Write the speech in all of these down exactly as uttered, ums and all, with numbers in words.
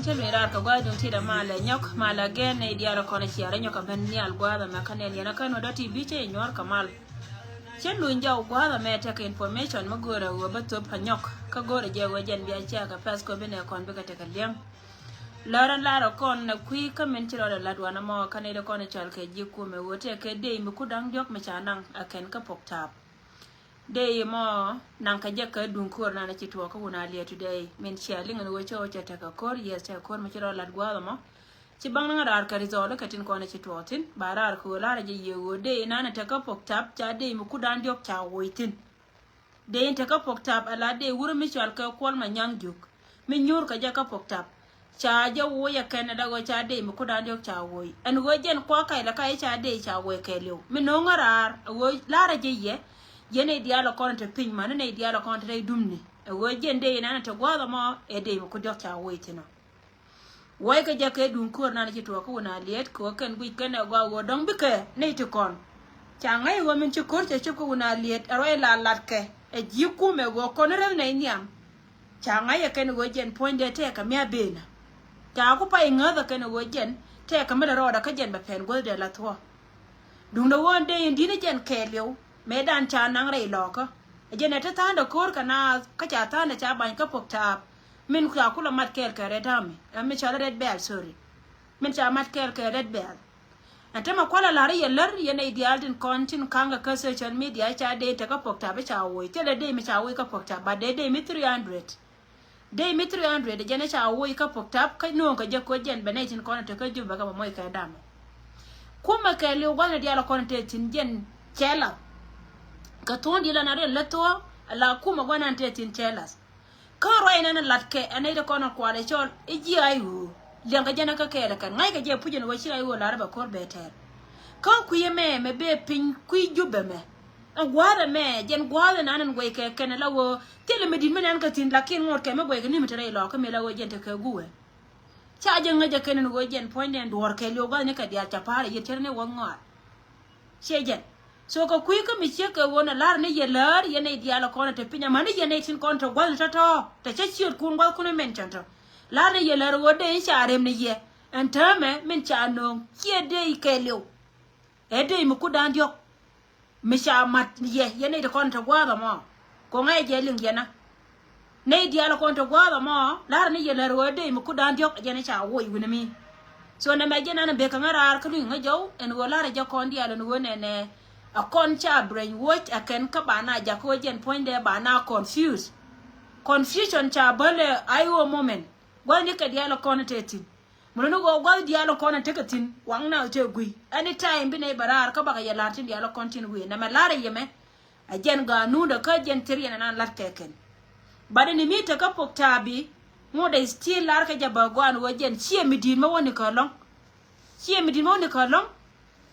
Cä luny raar kɛ gua̱a̱th duŋ ti̱i̱t ɛ malɛ nyɔk malɛ gɛn nɛy diaal ɛ kɔn ɛ ciaarɛ nyɔk kɛ ben nhial gua̱a̱th ɛmɛ kä nɛn yɛn ɛ kä nuɔ̱t dɔ̱ ti bi cä inyuɔ̱ɔ̱r kɛ mal. Cä luny jɔw gua̱a̱th ɛmɛ tekɛ information mi go̱o̱rɛ ɣöö bä thop ɛ nyɔk kä go̱o̱rɛ jɛ ɣöö jɛn bia ciaak kɛ pɛth kɔ bi nɛ kɔn bikɛ tekɛ liɛŋ. Lär ɛn lar ɛ kɔn ɛ kui̱ kä min ci rɔɔdɛ la̱t wanɛ mɔ kä nɛy dee kɔn ɛ cɔl kɛ ji̱ kumɛ ɣöö tekɛ dee mi ku da̱ŋ diɔ̱k mi ca naŋ ɛ kɛn kä pok taap. Dee imɔ naŋ kɛ jɛ kɛ duŋ ko̱r nan ci tuɔɔk kä wun a liɛ today. Min cia liŋ ni wä cɛ wä cɛ tekɛ ko̱r, yes, tekɛ ko̱r mi ci rɔ lat gua̱a̱th mɔ. Ci baŋ ni ŋa raar kɛ result kɛ tin kɔn ci tuɔɔk thin ba raar kɛ wä lar jɛ yie wä dee inan tekɛ pok tap ca dee mi kudan diɔk ca woc thin. Dee in tekɛ pok tap ala dee wurä mi cual kɛ kuɔl ma nyaŋ juk. Mi nyuur kɛ jɛ kä pok tap. Ca jɛ woc ɛ kɛn ɛ dagɔ ca dee mi kudan diɔk ca woc. Ɛn wä jɛn kuakä ilɛ ka i̱ ca dee ca woc kɛ liw. Mi no̱o̱ŋä raar ɛ wä lar ɛ jɛ yɛ. Yɛn i̱ diaal ɛ kɔn te piny man inɛ i̱ diaal ɛ kɔn te rɛy dumni. Ɛ wä jɛn dee inanɛ te gua̱a̱th ɛmɔ ɛ dee mi ku diɔk ca woc thinɔ. Wai kɛ jɛ kɛ duŋ ko̱r nan ci tuɔɔk kä wun a liet kɛ wä kɛn guic kɛn ɛ gɔaa wä dɔŋ bikɛ nɛy ti kɔn. Ca ŋa̱c wä min ci ko̱r cɛ cop kä wun a liet ɛ ruac la latkɛ ɛ ji̱ kumɛ wä kɔn rɛth nɛy nhiam. Ca ŋa̱c ɛ kɛn wä jɛn puɔ̱nydɛ tɛɛkɛ mi a benä. Ca ku pay ŋäth ɛ kɛn wä jɛn tɛɛkɛ mi lɛ rɔɔdɛ kä jɛn bɛ pɛn guäthdɛ la thuɔ̱k. Duundɛ wä in dee in di̱t ni jɛn kɛɛliw mëë dan ca naŋ rɛy lɔɔkä. Ɛ jɛn ɛ te tha̱a̱ndɛ ko̱r kɛ naath kä ca tha̱a̱ndɛ ca ba̱ny kä pok taap. Min ca kulɛ mat kɛɛl kɛ red army ɛ mi cɔl red bell, sorry. Min ca mat kɛɛl kɛ red bell. Ɛn te mɛ kualɛ la̱r yɛ lär yɛn nɛy diaal tin kɔn tin ka̱ŋ kɛ kä social media ca dee tekä pok tap i̱ ca woc thilɛ dee mi ca woc kä pok tap ba dee dee mi three hundred. Dee mi three hundred jɛn i̱ ca woc kä pok tap kä no̱o̱ŋ kɛ jɛ koc jɛn bɛ nɛy tin kɔn tekä jup bɛ kɛ bɛ moc kɛ damɛ. Kumɛ kɛ liw gua̱n diaal kɔn te thin jɛn cɛ lath. Kɛ thuɔ̱ɔ̱ŋ diaal an a riɛl lät thuɔ̱ɔ̱ŋ ala kumɛ gua̱n an te thin cɛ lath. Kä ruac nɛn lat kɛ ɛn nɛy ti kɔn kualɛ cɔl i̱ ji̱ ay ɣöö liɛŋkɛ jɛn kä kɛɛl kɛn ŋa̱ckɛ jɛ puc ɛn ɣöö ci ay ɣöö lar bɛ ko̱r bɛ tɛɛr. Kä kui̱ ɛmɛ mɛ bee piny kui̱ jupɛ mɛ. Ɛn gua̱a̱th ɛmɛ jɛn gua̱a̱th ɛn an ɛn guɛy kɛ kɛn la ɣöö thilɛ mi di̱t mi nɛn kɛ thi̱n lakin ŋot kɛ mi guɛy kɛ ni mi te rɛy lɔɔkä mi la ɣöö jɛn te kɛ guwɛ. Ca jɛ ŋäc jɛ kɛn ɛn ɣöö jɛn puɔ̱nydɛ ɛn duɔ̱ɔ̱r kɛ liw gua̱a̱th ni kɛ diaal ca pa̱a̱r ɛ yiet cär ni wä ŋɔaar. Ciɛ jɛn. So kɛ kui̱ kä mi ciek kɛ ɣöö nɛ la̱r ni yɛ läär yɛn nɛy diaal kɔn te piny amäni yɛn nɛy tin kɔn te gua̱thni tɔ̱tɔ̱ te cä ciötkun gua̱thkun mention tɔ. La̱r ni yɛ läär ɣöö dee in ca rem ni yɛ ɛn täämɛ min ca nööŋ ciɛ dee kɛɛliw. Ɛ dee mi kudan diɔ̱k mi ca mat yɛ yɛn nɛy ti kɔn te gua̱a̱th ɛmɔ. Koŋɛ jɛ liŋ yɛn a Nɛy diaal kɔn te gua̱a̱th ɛmɔ la̱rä ni yɛ lär ɣöö dee mi kudan diɔ̱k jɛn ca woc wi̱n mi. So nɛmɛ jɛn an bek kä ŋä raar kä luny ŋä jɔw ɛn ɣöö la̱rä jɛ kɔn diaal ɛn ɣöö nɛnɛ. A kɔn ca brainwash a kɛn kä ba na jak ɣöö jɛn puɔ̱nydɛ ba na confuse. Confusion ca bäl ɛ ay ɣöö moment gua̱thni kɛ diaal kɔn te thi̱n. Mun ni ɣöö gua̱th diaal kɔn tekɛ thi̱n waŋ na te gui̱. Anytime bi nɛy bɛ raar kä bakɛ yɛ la̱r tin diaal kɔn tin wi̱i̱ nɛmɛ la̱rä yɛ mɛ. A jɛn gaanundä kä jɛn thiriɛn anan lat kɛ kɛn. But ni mi tekä pok taabi ŋot ɛ still lar kɛ jɛ bä gɔan wä jɛn ciɛ mi di̱i̱t mä wä ni kä lɔ̱ŋ. Ciɛ mi di̱i̱t mä wä ni kä lɔ̱ŋ.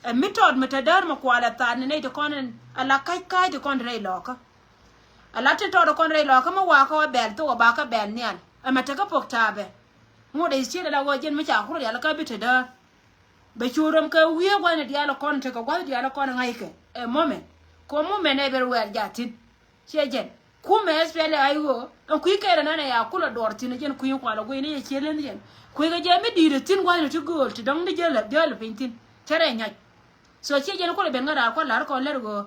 Ɛ mi tɔt mi te däär mi kualɛ thaat ni nɛy ti kɔn in a la ka̱c ka̱c ti kɔn ti rɛy lɔɔkä. A la ti tɔt ti kɔn rɛy lɔɔkä mi wakä wä bɛl thok wä bakä bɛl nhial. Ɛ mɛ tekä pok taabɛ. Ŋot ɛ still a la wä jɛn mi ca kurä rial kä bi te däär. Bɛ cu röm kɛ wiee gua̱thni diaal kɔn tekɛ gua̱th diaal kɔn ŋa̱ckɛ. Ɛ moment. Kɛ moment ɛ ben wɛɛl jathin. Ciɛ jɛn kumɛ S P L A I O ɛn kui̱ kɛɛl ɛnɛn ɛ ya kulɛ duɔr thi̱n ɛ jɛn kui̱ in kualɛ guiy ni yɛ ciel in yɛn kui̱ kɛ jɛ mi di̱i̱t ɛ thi̱n gua̱thni ti gööl ti dɔ̱ŋ ni jäl ɛ jäl ɛ piny thi̱n cɛ rɛ nyac. So ciɛ jɛn kulɛ ben ŋä raar kua̱r la̱r kɔn lɛr ɣöö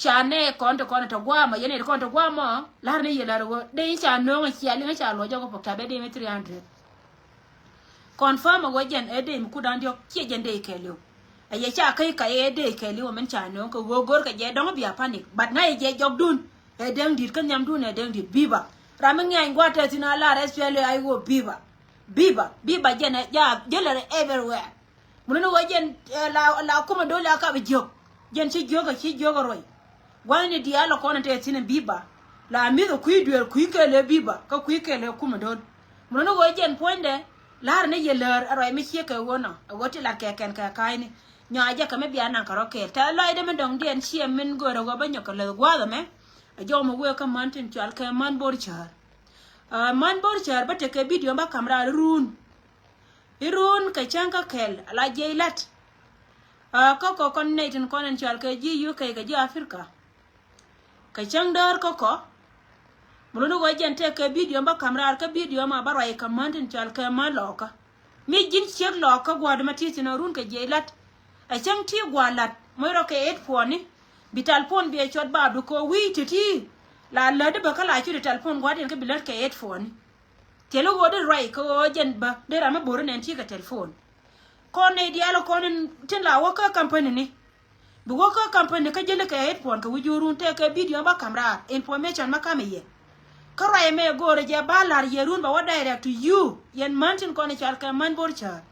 ca nɛ kɔn ti kɔn ti gua̱a̱mɔ yɛn ɛ ti kɔn ti gua̱a̱mɔ la̱r ni yɛ la̱r ɣöö dee in ca nööŋ ɛ cia liŋ ɛ ca luɔc jɔk ɛ pok ta̱ bɛ dee mi three hundred. Confirm a wä jɛn ɛ dee mi kut da̱ŋ diɔ̱k ciɛ jɛn dee kɛɛliw. Ɛ yɛ ca käc kac ɛ dee kɛɛliw ɛ min ca nööŋ kɛ ɣöö go̱r kɛ jɛ dɔ̱ŋ bia panic but ŋa̱c ɛ jɛ jɔkdun. Ɛ dee ŋ di̱t kä nhiamdun ɛ dee ŋ di̱t biba. Ram mi ŋiany gua̱a̱t tɛth thi̱n a lar S P L A I O biba. Biba biba jɛn ɛ ja jälɛ everywhere. Mun ni wä jɛn ɛ la la kumɛ do̱l ya kap jiök. Jɛn ci jiök ɛ ci jiök ɛ ruɔy. Gua̱thni diaal ɛ kɔn ɛ tɛth thi̱n ɛ biba. La mi̱th ɛ kui̱ dueer kui̱ kɛɛl ɛ biba kä kui̱ kɛɛl ɛ kumɛ do̱l. Mun ni wä jɛn puɔ̱nydɛ. La̱rä ni yɛ läär ɛ ruac mi ciek kɛ ɣöö nɔ ɛ ɣöö ti lat kɛ kɛn kɛ ka̱a̱cni. Nyɔa jɛ kɛ mi bia naŋ kɛ rɔ kɛɛl tɛ̈th lɔcdɛ mi dɔ̱ŋdiɛn ciɛ min göörä ɣöö bä nyɔk kɛ läth gua̱a̱th ɛmɛ. Ɛ jɔw mi wëë kä män tin cɔal kɛ män bo̱r cäär. Aa, män bo̱r cäär bä tekɛ bidio bä ka̱m raar iruun. Iruun kɛ cäŋ kä kɛl ala jiɛc la̱t. Aa, kä kɔ kɔn nɛy tin kɔn in cɔal kɛ ji̱ U K kɛ ji̱ Africa. Kɛ cäŋ däär kä kɔ. Mɛ luni ɣöö jɛn tëë kɛ bidio bä ka̱m raar kä bidio ma bä ruac kɛ män tin cɔal kɛ män lɔɔkä. Mi ji̱n ciek lɔɔkä gua̱a̱r dämɛ ti thi̱n ɛ run kɛ jiɛc la̱t. Ɛ cäŋ ti gua̱a̱r la̱t moc rɔ kɛ eight puɔ̱ni. Bi tɛlpon biɛ cuɔt ba duk kɛ wi̱i̱ ti̱ti̱. La lätdi bä kä la cut i̱ tɛlpon gua̱a̱r diɛn kä bi lät kɛ eight puɔ̱ni. Thilɛ ɣöö di ruac kɛ ɣöö jɛn bä di ram mi bo̱ri nɛn ti kɛ tɛlpon. Kɔn nɛy diaal kɔn in tin la wä kä kampani ni. Bi wä kä kampani kä jeli kɛ headphone kɛ wi̱c jurun tëë kɛ bidio bä ka̱m raar information ma ka̱m i̱ yɛ. Kä ruac ɛmɛ go̱o̱rɛ jɛ ba la̱r yɛ run bɛ wä direct to you yɛn män tin kɔn i̱ cɔal kɛ män bo̱r cäär.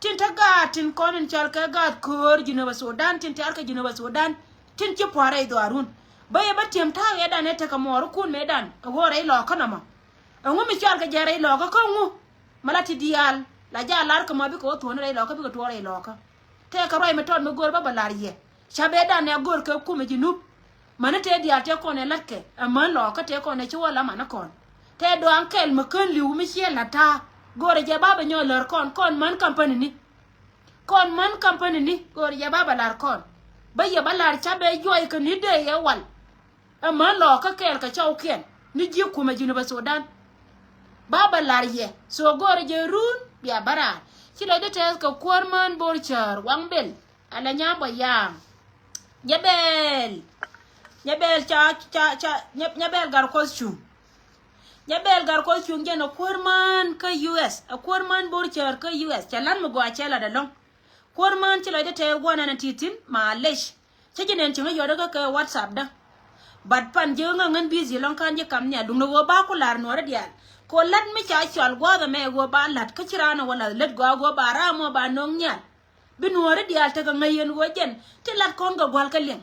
Tin te gaat tin kɔn in cɔal kɛ gaat köör Jinubä Sudan tin tiar kɛ Jinubä Sudan tin ci pua̱r rɛy dhɔaarun. Bä yɛ bä ti̱em ta̱a̱ ɣɛɛdan ɛ tekɛ muɔɔrikun mëëdan ɛ ɣöö rɛy lɔɔkä nɔmɔ. Ɛŋu mi cɔal kɛ jɛ rɛy lɔɔkä kä ŋu? Ma la ti diaal la jaal lar kɛ ma bikɛ wä thuɔ̱ɔ̱ni rɛy lɔkä bikɛ tuɔɔk rɛy lɔkä. Tëëkɛ ruac mi tɔt mi go̱o̱r bä bɛ lar yɛ. Ca bɛ dan nɛ go̱o̱r kɛ kumɛ Jinub. Mäni tëë diaal tëë kɔn ɛ la̱tkɛ ɛ män lɔkä tëë kɔn ɛ ci wä la manikɔn. Tëë dɔaŋ kɛl mi kän li̱w mi ciɛ la̱t ta̱a̱. Go̱o̱rɛ jɛ ba bɛ nyɔk lär kɔn kɔn män kampani ni. Kɔn män kampani ni go̱o̱rɛ jɛ ba bɛ lar kɔn. Bä yɛ bä lar ca bɛ juɔy kɛ ni dee yɛ wal. Ɛmɛ lɔɔkä kɛɛl kɛ cɔwkiɛn ni ji̱ kumɛ Jinubä Sudan. Ba bɛ lar yɛ so go̱o̱rɛ jɛ run bia bä raar. Ci lɔcdä tɛth kɛ kuäär män bo̱r cäär waŋ bel. Ala nyam bɔ yaam. Nyɛ bɛɛl. Nyɛ bɛɛl ca ca ca nyɛ bɛɛl gar kuɔth cuŋ. Nyɛ bɛɛl gar kuɔth cuŋ jɛn ɛ kuäär män kä U S ɛ kuäär män bo̱r cäär kä U S cɛ la̱t mi gɔaa cɛ lat ɛlɔ̱ŋ. Kuäär män ci lɔcdä tɛth gua̱n ɛn ɛ ti̱ti̱n ma lec. Cä ji̱ nɛn cieŋ i̱ yɔt ikä kɛ WhatsApp dä. But pan ji̱ ŋäŋ ŋän busy lɔŋ ka̱n ji̱ kam nhial duŋdɛ ɣöö ba ku la̱r nuɔɔri diaal. Kɛ ɣöö la̱t mi ca cɔal gua̱a̱th ɛmɛ ɣöö ba la̱t kä ci raan ɛ wä la̱th lät gɔaa ɣöö ba raam ɔ ba no̱o̱ŋ nhial. Bi nuɔɔri diaal tekɛ ŋäc yɛn ɣöö jɛn ti la̱t kɔn kɛ gua̱l kä liŋ.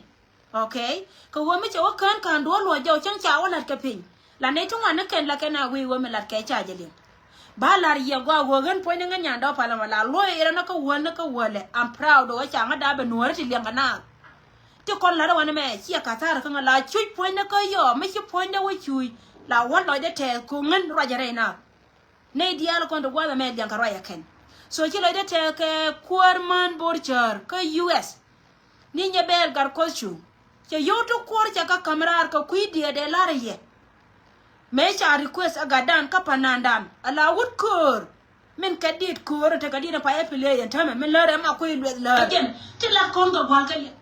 Okay. Kɛ ɣöö mi cɛ wä kään ka̱n duɔ̱ɔ̱r luɔ̱c jɔw cäŋ ca wä la̱t kɛ piny. La nɛy ti ŋuan ni kɛn la kɛn a wi̱i̱ ɣöö mi la̱t kɛ ca jɛ liŋ. Ba la̱r yɛ gɔaa ɣöö ɣän puɔ̱nyni ŋän nyandɛ wä palä mɔ la luɔ̱c rɛn kä wäl ni kä wäl ɛ. I'm proud ɣöö ca ŋä da̱a̱ bɛ nuɔɔri ti liɛŋ kɛ naath. Ti kɔn la̱t wanɛ mɛ ciɛ ka̱thaar kä ŋä la cuc puɔ̱nydɛ kä yɔɔ mi ci puɔ̱nydɛ wä cuc la wä lɔcdɛ tɛɛth ko̱ ŋän ruacɛ rɛy naath. Nɛy diaal kɔn ti gua̱a̱th ɛmɛ liɛŋ kɛ ruacɛ kɛn. So ci lɔcdɛ tɛɛth kɛ kuäär män bo̱r cäär kä U S. Ni nyɛ bɛɛl gat kuɔth cuŋ cɛ yio̱w ti kuɔr cɛ kä ka̱m raar kɛ kui̱ diɛɛt ɛ la̱rä yɛ. Mëë ca request ɛ gatdan kä panandan ala wut köör. Min kɛ dit köör tekɛ dit ɛ payɛ play ɛn täämɛ min lär ɛma kui̱ lueth lär. Again ti lat kɔn kɛ gua̱l kɛ liɛ.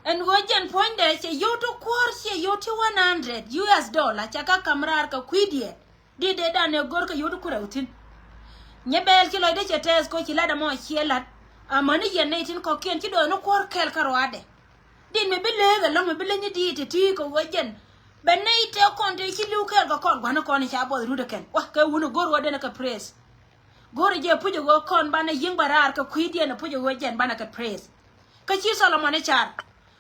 Ɛn ɣöö jɛn puɔ̱nydɛ cɛ yio̱w ti kuɔr cɛ yio̱w ti one hundred U S dollar cɛ kä ka̱m raar kɛ kui̱ diɛɛt. Dit dee dan ɛ go̱r kɛ yio̱w ti kui̱ rɛw thi̱n. Nyɛ bɛɛl ci lɔcdä cɛ tɛɛth ko̱ ci lat ɛmɔ ciɛ lat. Amäni yɛn nɛy tin kɔ̱kiɛn ci dɔɔni kuɔr kɛɛl kä ruaadɛ. Dit mi bi leeth ɛlɔ̱ŋ mi bi leny i̱ diit ti̱ti̱ kɛ ɣöö jɛn bɛ nɛy tëë kɔn tëë ci li̱w kɛɛl kɛ kɔn gua̱ni kɔn i̱ ca buɔth rut ɛ kɛn wa kɛ wuni go̱r ɣöö denɛ kɛ praise. Go̱r i̱ jɛ puc ɛ ɣöö kɔn banɛ yi̱ŋ bɛ raar kɛ kui̱diɛn ɛ puc ɛ ɣöö jɛn banɛ kɛ praise. Kä ci Solomon i̱ car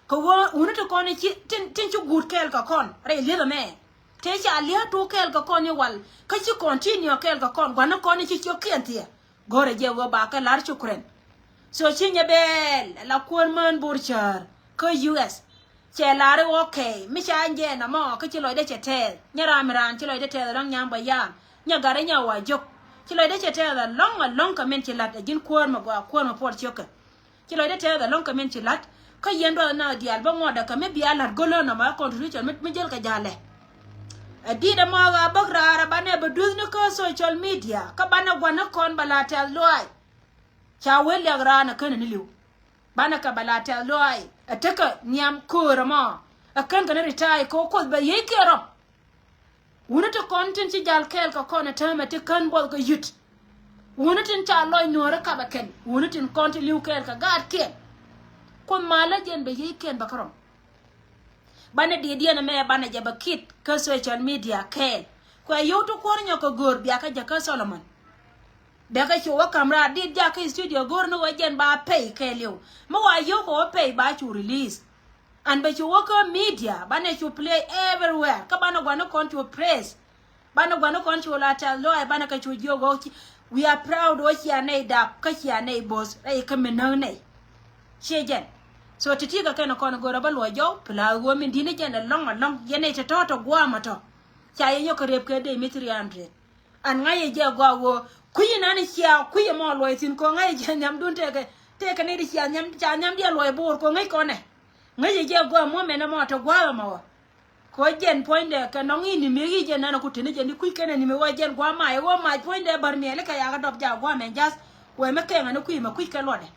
kɛ ɣöö wuni ti kɔn i̱ ci tin tin ci guut kɛɛl kɛ kɔn rɛy li̱eth ɛmɛ. Tëë ca li̱eth tuuk kɛɛl kɛ kɔn i̱ wal kä ci continue kɛɛl kɛ kɔn gua̱ni kɔn i̱ ci ciökiɛn thiɛ. Go̱rɛ jɛ ɣöö ba kɛ la̱r cukren. So ci nyɛ bɛɛl la kuäär män bo̱r cäär kä U S. Cɛ la̱r i̱ okay mi ca jɛɛn ɛmɔ kä ci lɔcdä cɛ tɛɛth nyɛ ram mi raan ci lɔcdä tɛɛth ɛlɔ̱ŋ nyam bä yaam nyɛ gat i̱ nyɛ wa jiök. Ci lɔcdä cɛ tɛɛth ɛlɔ̱ŋ ɛlɔ̱ŋ kɛ min ci la̱t ɛ ji̱n kuäär mɛ gɔaa kuäär mɛ puɔl ciökɛ. Ci lɔcdä tɛɛth ɛlɔ̱ŋ kɛ min ci la̱t kä yɛn duɔth na diaal bä ŋuɔ̱tdä kɛ mi bia la̱t go̱lä nɔmɔ ɛ contribution mi jäl kɛ ja̱lɛ. Ɛ di̱t ɛmɔ ɣaa bäk raar ɛ banɛ bɛ duth ni kä social media kä banɛ gua̱n ni kɔn bɛ la tɛth luaac. Ca wee liak raan ɛ känɛ ni li̱w. Banɛ kɛ bɛ la tɛth luaac ɛ tekɛ nhiam köör ɛmɔ. Ɛ kän kɛ ni retire kɛ wä kuoth bɛ yiey kiɛ rɔm. Wuni ti kɔn tin ci jal kɛɛl kɛ kɔn ɛ täämɛ ti kän buɔth kɛ yut. Wuni tin ca lɔc nuɔ̱ɔ̱ri kapɛ kɛn wuni tin kɔn ti li̱w kɛɛl kɛ gaatkiɛn. Kuoth malä jɛn bɛ yiey kiɛn bɛ kä rɔm. Banɛ diɛdiɛn ɛmɛ banɛ jɛ bɛ kit kä social media kɛɛl. Kuɛ yio̱w ti kuɔr nyɔk kɛ go̱o̱r bia kä jɛ kä Solomon. Bɛ kä cu wä ka̱m raar dit jakä studio go̱o̱r ni wä jɛn ba pay kɛɛliw mi wa yio̱w kɛ wä pay ba cu release. An bɛ cu wä kä media banɛ cu play everywhere kä banɛ gua̱n ni kɔn cu praise. Banɛ gua̱n ni kɔn cu la tɛth lɔaac banɛ kɛ cu jiök wä ci we are proud wä cia nɛy dap kä cia nɛy bo̱th rɛy kä mi näk nɛy. Ciɛ jɛn. So ti̱ti̱ kɛ kɛn kɔn go̱rɛ bä luɔc jɔw pla ɣöö min di̱t ni jɛn ɛlɔ̱ŋ ɛlɔ̱ŋ yɛn nɛy te tɔ̱ te gua̱a̱mä tɔ̱. Ca yɛ yɔk kɛ rep kɛ dee mi three hundred. An ŋa̱c yɛ jɛ gɔaa ɣöö kui̱ inan i̱ cia kui̱ ɛmɔ luɔc thi̱n kɛ ŋa̱c yɛ jɛ nhiamdun tëëkɛ tëëkɛ ni di cia nhiam ca nhiamdiɛn luɔc bo̱o̱r kɛ ŋäc kɔnɛ. Ŋäc yɛ jɛ gɔaa muɔ̱mɛn ɛmɔ te gua̱a̱th ɛmɔ ɣɔ̱. Kɛ ɣöö jɛn puɔ̱nydɛ kɛ nɔŋ i̱ ni̱m i̱ jɛn nɛn ɛ ku teni jɛn i̱ kui̱ kɛn ɛ ni̱m i̱ ɣöö jɛn gua̱a̱th mac ɛ ɣöö mac puɔ̱nydɛ bär miɛli kɛ yakä dɔp jaak gua̱a̱th mɛ jath. Wee mi kɛŋ ɛn i̱ kui̱ mɛ kui̱ kɛ luɔtdɛ.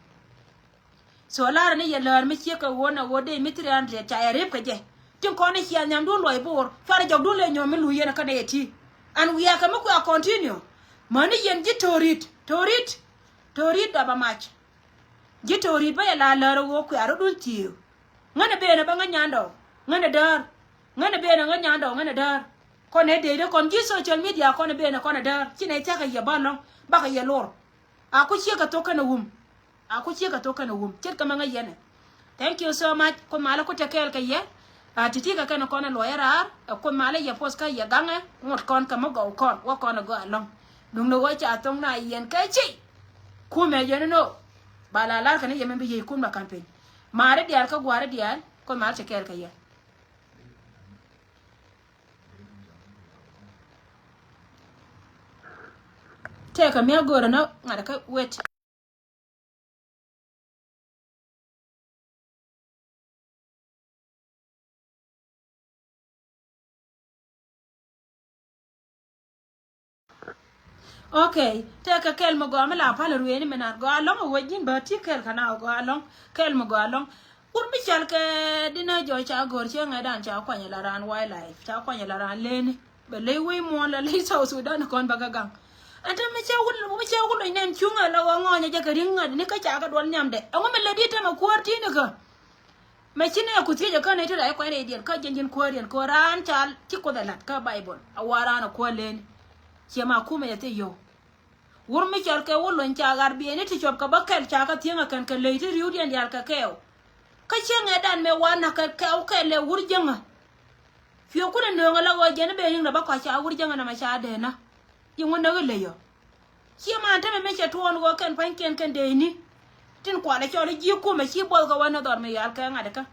So la̱rä ni yɛ läär mi ciek kɛ ɣöö nɛ ɣöö dee mi three hundred ca yɛ rep kɛ jɛ. Tin kɔn i̱ cia nhiamdun luɔc bo̱o̱r cuarɛ jɔkdun lɛ nyɔm mi luc yɛn kä nɛ yɛ ti. And we are kɛ mi kua continue. Mäni yɛn ji̱ to̱o̱rit, to̱o̱rit, to̱o̱rit dɔp a mac. Ji̱ to̱o̱rit bä yɛ la läär ɣöö kua rɔ̱dun thieek. Ŋänɛ benɛ bä ŋä nyandɔɔŋ, ŋänɛ däär. Ŋänɛ benɛ ŋä nyandɔɔŋ, ŋänɛ däär. Kɔn ɛ dee dee kɔn ji̱ social media kɔn ɛ benɛ kɔn ɛ däär. Ci nɛ thia̱kɛ yɛ bä lɔ̱ŋ, bakɛ yɛ lor. A ku ciek kɛ thok kɛnɛ wum. A ku ciek kɛ thok kɛnɛ wum. Ce̱tkɛ mɛ ŋä yɛnɛ. Thank you so much. Kuoth malä ku te kɛɛl kɛ yɛ. A ti̱ti̱ kɛ kɛn kɔn ɛ luɔyä raar. Ɛ Kuoth malä yɛ poth kä yɛ gaŋɛ. Ŋot kɔn kɛ mi gɔw kɔn. Wä kɔn ɛ gɔaa ɛlɔ̱ŋ. Duŋni wä ca thoŋ na yɛn kɛ ci. Kumɛ yɛn inɔ. Ba la lar kɛn yɛ mɛn bi yiey kum la campaign. Maari diaal kä gua̱a̱ri diaal. Kuoth malä te kɛɛl kɛ yɛ. Tɛkɛ mi a go̱o̱rä nɔ ŋa̱t kä wet. Ok, tɛkɛ kɛl mi gɔaa mi la pal ruëëni mi nar gɔaa lɔŋ a wec ji̱n bä ti kɛl kɛ na gɔaa lɔŋ, kɛl mi gɔaa lɔŋ. Wur mi cɔal kɛ Dinä Jɔc ca go̱r cɛ ŋɛdan ca kuany la ran wildlife, ca kuany la ran leni. Bɛ ley wec muɔ̱ɔ̱n la ley South Sudan kɔn bä kä gaŋ. Ɛn te mi cɛ wul, mi cɛ wul nɛn cuŋ a la wä ŋɔɔnyɛ jɛ kɛ riŋ ŋa̱t ni kä ca kɛ duɔl nhiamdɛ. Ɛŋu mi lɛ di te mɛ kuäär ti̱ni kä. Mɛ ci nɛ ku thiec ɛ kä nɛy ti rɛy kuɛn rɛydiɛn kä jiɛn jiɛn kuäär yɛn kɛ ɣöö raan ca ci Kuoth ɛ la̱t kä Baibol a wa raan ɛ kuäär leni. Ciɛ ma kumɛ yɛ thiec yio̱w. Wur mi cɔl kɛ wur lony ca ɣar bieyni ti cuɔp kɛ bä kɛl ca kɛ thieŋ ɛ kɛn kɛ ley ti ri̱wdiɛn diaal kɛ kɛɛw. Kä cieŋ ɛ dan mɛ wa na̱k kɛ kɛɛw kɛl ɛ wur jäŋä. Cuɛ kun ɛ nööŋ ɛ la ɣöö jɛn i̱ ben ri̱ŋ rɛ bä kɔc ca wur jäŋä nɛmɛ ca dee nä. Yi ŋun näk i̱ ley ɔ. Ciɛ man tämɛ mi cɛ tuɔɔn ɣöö kɛn pa̱nykiɛn kɛn dee ni. Tin kualɛ cɔl i̱ ji̱ kumɛ ci buɔth kɛ wä ni dhɔr mi yal kɛ ŋa̱t ikä.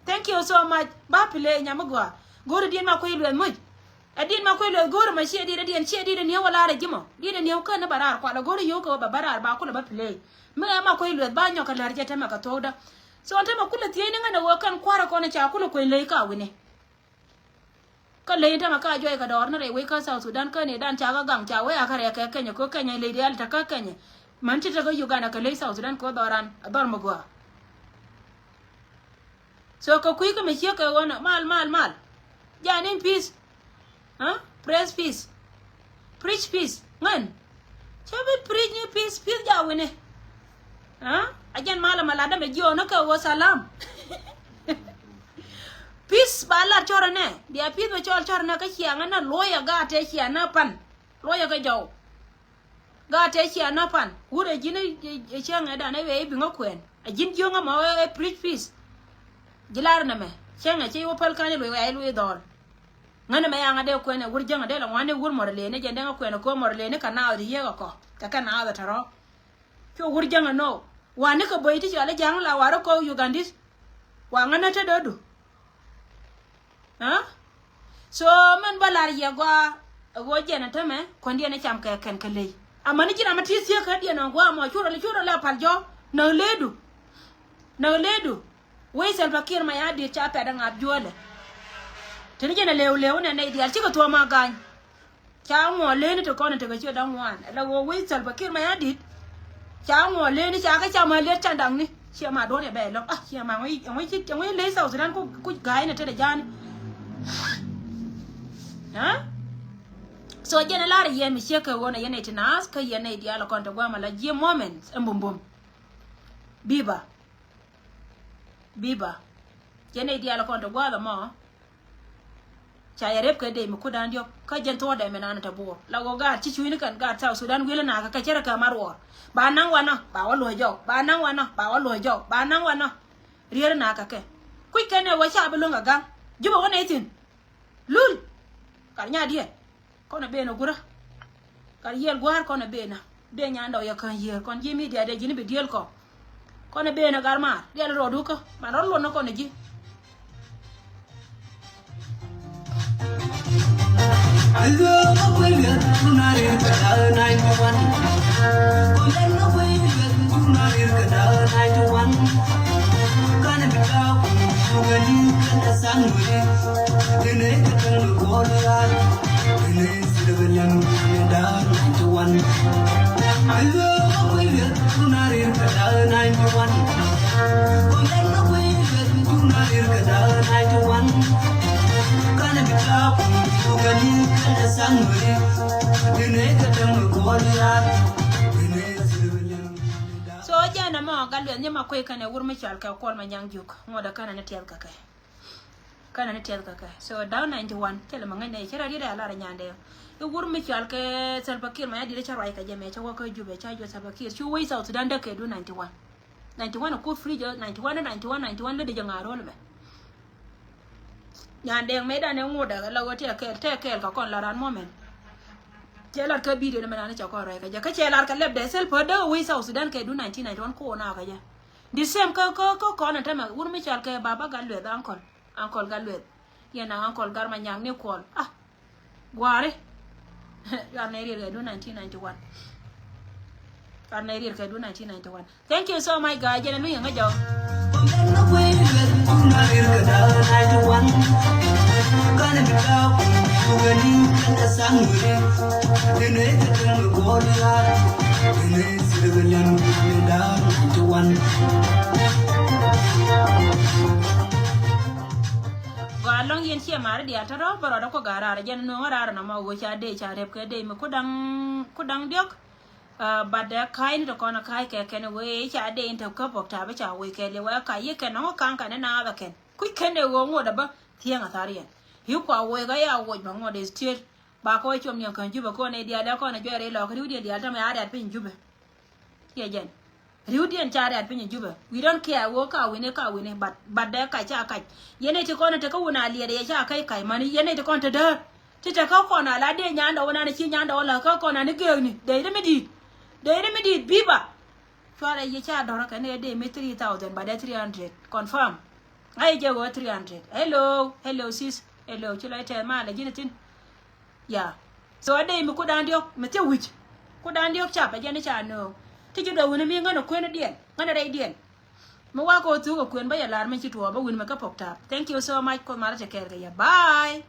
Thank you so much. Ba play nyam mi gɔaa. Go̱o̱ri diet ma kui̱ lueth muc. Ɛ diet ma kui̱ lueth go̱o̱ri ma ciɛ diet ɛ diɛn ciɛ diet ɛ niɛw wä la̱r ɛ ji̱ mɔ. Diet ɛ niɛw kän ni ba raar kualɛ go̱o̱ri yio̱w kɛ wä bɛ bä raar ba kulɛ bä play. Mi ɛ ma kui̱ lueth ba nyɔk kɛ lär jɛ tämɛ kɛ thuɔ̱kdä. So tämɛ kulɛ thiecni ŋän ɛ ɣöö kɛn kua̱rä kɔn ɛ ca kulɛ kueny ley ka wi̱ni. Kä ley in tämɛ ka juɔc kɛ dɔɔr ni rɛy wec kä South Sudan kä ni dan ca kä gaŋ ca wee a kä rɛɛ kɛ Kenya kä Kenya ley diaal te kä Kenya. Män ti te kä Uganda kɛ ley South Sudan kɛ dhɔran a dhɔr mi gɔaa. So kɛ kui̱ kä mi ciek kɛ ɣöö nɔ mal mal mal. Jan in peace. Huh? Press peace. Preach peace. Ŋän. Cä bi preach ni peace, peace ja wi̱ni. Huh? A jɛn malɛ ma latdä mɛ jiɔɔnä kɛ ɣöö salam. Peace ba lat cɔrɛ nɛ. Bia peace bɛ cɔl cɔrɛ nɛ kä ciaŋä nä luɔyɛ gaat tɛ ciaŋä pan. Luɔyɛ kɛ jɔw. Gaat tɛ ciaŋä pan. Wurɛ ji̱n ɛ ciaŋɛ dan ɛ wee i̱ biŋä kuɛn. A ji̱n jiöŋä ma ɛ preach peace. Ji̱ lar nɛmɛ. Ciaŋɛ ci wä päl ka̱n i̱ luɔy wɛ i̱ luɔy dhɔl. Ŋänɛ mɛ yaŋa dee kuɛn ɛ wur jäŋä dee la ŋuan i̱ wur mɔr leni jɛn dee ŋä kuɛn ɛ ko̱ mɔr leni kɛ naath ti yiëë kɛ kɔ. Kɛ kɛ naath ɛ tɔ̱rɔ. Cu wur jäŋä nɔ. Wani kɛ böi ti cɔal i̱ ja̱a̱ŋ la warä kɔk Ugandese. Wa ŋänä te dödu. Aa? So mɛn bä lar yɛ gɔaa. Ɛ ɣöö jɛn ɛ tämɛ kuändiɛn ɛ cam kɛ kɛn kɛ ley. Amäni ji̱n amä ti thiek kä diɛn ɛ gɔaa mɔ curä lɛ curä lɛ pal jɔ̱ɔ̱k. Näk leedu. Näk leedu. Wec Salva Kiir Mayardit ca pɛt ɛ ŋa̱p juɔ̱ɔ̱lɛ. Teni jɛn ɛ lëëu lëëu nɛ nɛy diaal cikɛ thuɔ̱ɔ̱m a ga̱ny. Ca ŋuɔ leni ti kɔn in tekɛ ciö da̱ŋ ŋuan. Ala ɣöö wec Salva Kiir Mayardit. Ca ŋuɔ leni ca kä ca ma liet ca daŋni. Ciɛ ma duɔ̱n yɛ bɛɛ lɔ̱ŋ. Ah, ciɛ ma ŋui̱, ŋui̱ ci, ŋui̱ lec South Sudan ku, ku ga̱a̱c ni tetdɛ ja̱a̱ni. Aa? So jɛn ɛ lar yɛn mi ciek kɛ ɣöö nɛ yɛn nɛy ti naath kä yɛn nɛy diaal ɛ kɔn te gua̱a̱m ala jiɛ moments ɛn bumbum. Biba. Biba. Jɛn nɛy diaal kɔn te gua̱a̱th ɛmɔ. Ca yɛ rep kɛ dee mi kudan diɔ̱k kä jɛn thuɔ̱ɔ̱dɛ mi naan te bo̱o̱r la ɣöö gaat ci cucni kɛn gaat South Sudan wi̱el nakä kɛ cärɛ kɛ ma ruɔɔr. Ba naŋ wanɔ ba wä luɔ̱c jɔw, ba naŋ wanɔ ba wä luɔ̱c jɔw, ba naŋ wanɔ. Rier nakä kɛ kuc kɛn ɛ wä ca bi lo̱ŋ kɛ gaŋ. Jupɛ wä nɛy thi̱n. Lul. Kar nyadiɛ. Kɔn a ben a gurä. Kar yiɛl gua̱a̱r kɔn a ben a. Dee nyan dɔk yɛ käny yiër kɔn ji̱ media dee ji̱n bi diëël kɔ. Kɔn a ben a gar maar diɛl rɔɔdu kä. Man rɔɔd luɔt ni kɔn a ji̱. So jɛn ɛmɔ Gatlueth, nyɛ ma kuec kɛnɛ wur mi cɔal kɛ Kuɔl Manyaŋ Juuk, ŋuɔ̱t ɛ kɛnɛ ni tiɛth kɛ kɛ. Kɛnɛ ni tiɛth kɛ kɛ. So da̱ŋ ninety one, thilɛ ma ŋäcnɛ, cɛ rɔ riet ɛ lar ɛ nyandɛ. I̱ wur mi cɔal kɛ Salva Kiir Mayardit cä ruac kɛ jɛ mɛ, cä wä kä Jubɛ, cä juɔth Salva Kiir, cu wec South Sudan däk kɛ duun ninety one. Ninety one ku free jɛ, ninety one, ninety one, ninety one, lä di jɛ ŋa̱a̱r ro̱l mɛ. Nyandɛ mëëdan ɛ ŋut ɛ la ɣöö tɛ kɛɛl, tɛ kɛɛl kɛ kɔn la ran mɔ mɛn. Cɛ lar kä video ni mɛ nani cɛ kɔn ruac kɛ jɛ. Kä cɛ lar kɛ lɛp dɛ Salva däk wec South Sudan kɛ duun nineteen ninety one, ko na kɛ jɛ. The same kä, kä, kä kɔn ɛn tämɛ wur mi cɔal kɛ Baba Gatlueth, uncle, uncle Gatlueth. Yɛn a uncle Gatmanyaŋ ni Kuɔl. Ah, guari. Gat nɛ riet kɛ duun nineteen ninety one. Gat nɛ riet kɛ duun nineteen ninety one. Thank you so much, guys. Jɛn a luny ŋä jɔk. Gɔaa ɛlɔ̱ŋ yɛn ciɛ ma̱a̱ri diaal tɔ̱tɔ̱ bä rɔɔdɛ kuɔ ga̱a̱ raar jɛn nuɔ̱ŋ raar nɔmɔ ɣöö ca dee ca rep kɛ dee mi kudaŋ, kudaŋ diɔ̱k. But dee ka̱a̱c ni ti kɔn a ka̱a̱c kɛ kɛn wee ca dee in te kä bok ta̱a̱ bi ca wee kɛ liɛ wee ka̱a̱c yi kɛn nɔŋ ka̱a̱ŋ kɛn ni naath ɛ kɛn kui̱ kɛn ɛ ɣöö ŋot ɛ bä thiäŋ a tha̱r yɛn. Yi kua wee kä ya woc bä ŋot ɛ still. Ba kɔ com niɛn kän Jubɛ kɔn i̱ diaal ɛ kɔn ɛ juɛɛr i̱ lɔk ri̱wdiɛn diaal tämɛ a riat piny Jubɛ. Kiɛ jɛn ri̱wdiɛn ca riat piny Jubɛ. We don't care woo ka wini ka wini, but, but dee kac ca kac. Yɛn i̱ ti kɔn i̱ te kä wun a liɛt yɛ ca kac kac mani yɛn i̱ ti kɔn te däär. Ti te kä kɔn a la dee nyandɛ wun an i̱ ci nyandɛ wun la kä kɔn an i̱ geekni dee ri mi di̱i̱t. Dee ri mi di̱i̱t biba. Cuarɛ yɛ ca dɔ̱r kɛ ni dee mi three thousand, but dee three hundred confirm. Ŋa̱c jɛ wä three hundred. Hello, hello sis. Hello, ci lɔc tɛth ma lɛ ji̱n thi̱n. Ya. So a dee mi kudan diɔ̱k mi thiɛ wi̱c. Kudan diɔ̱k cap a jɛn i̱ ca nööŋ. Ti ji̱ dɔ̱ wi̱ni mi ŋän a kuën diɛn, ŋän a rɛy diɛn. Mi wakɔ thuk a kuën bä yɛ lar mi ci tuɔɔk bä wi̱ni mi kä pok tap. Thank you so much. Kuoth mal a te kɛɛl kɛ yɛ. Bye.